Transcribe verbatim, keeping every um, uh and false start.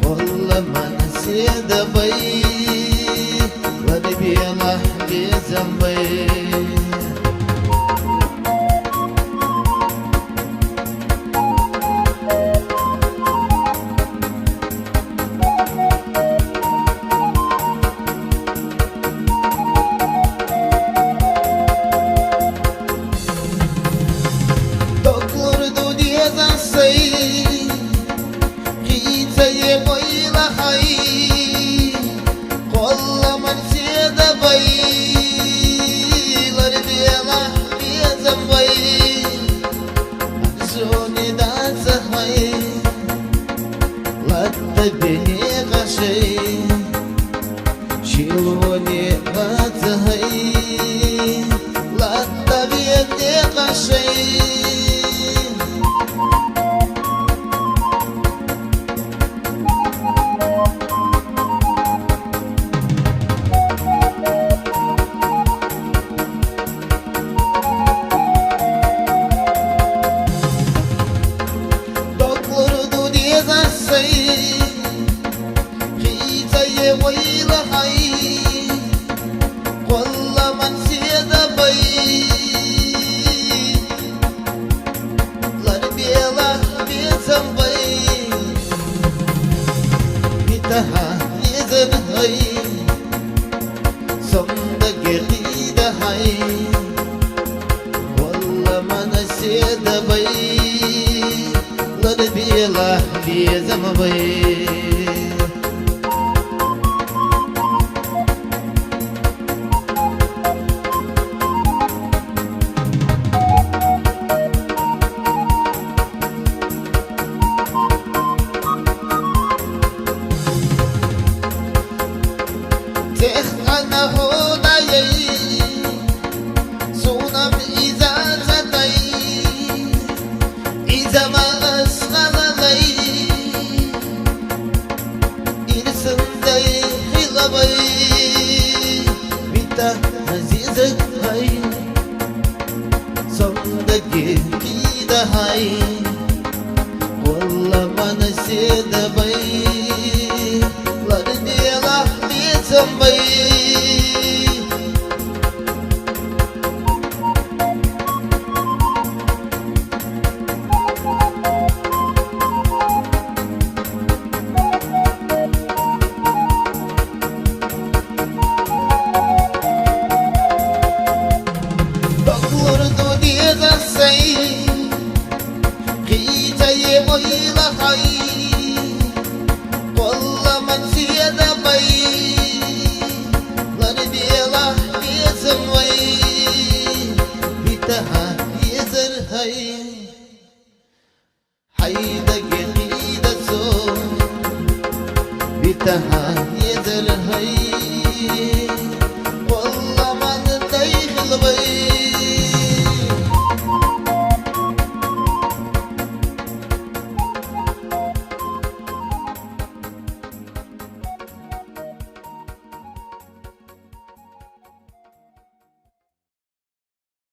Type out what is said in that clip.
Къулла мана седа бай, лар белахь безам бай. Доглурду деза сай, хицае бойла хай, къулла мана седа бай, лар белахь безам бай. Арзуни даца хай, латта бене къашай, шилвони даца хай, латта бене къашай. Доглурду деза сай, хицае бойла хай, къулла мана седа бай, лар белахь безам бай. Битаха езар хай, сомдаге къида хай, къулла мана седа бай, лар белахь безам бай. Цех ана худаяй, сунам иза затай, иза магас халалай, ирсындай хилабай, бита азизай. Сомдаге къида хай, къулла мана седа бай, лар белахь безам бай. Доглурду деза сай, хицае бойла хай, къулла мана седа бай, лар белахь безам бай. Битаха езар хай, хьайдаге къида цо, битаха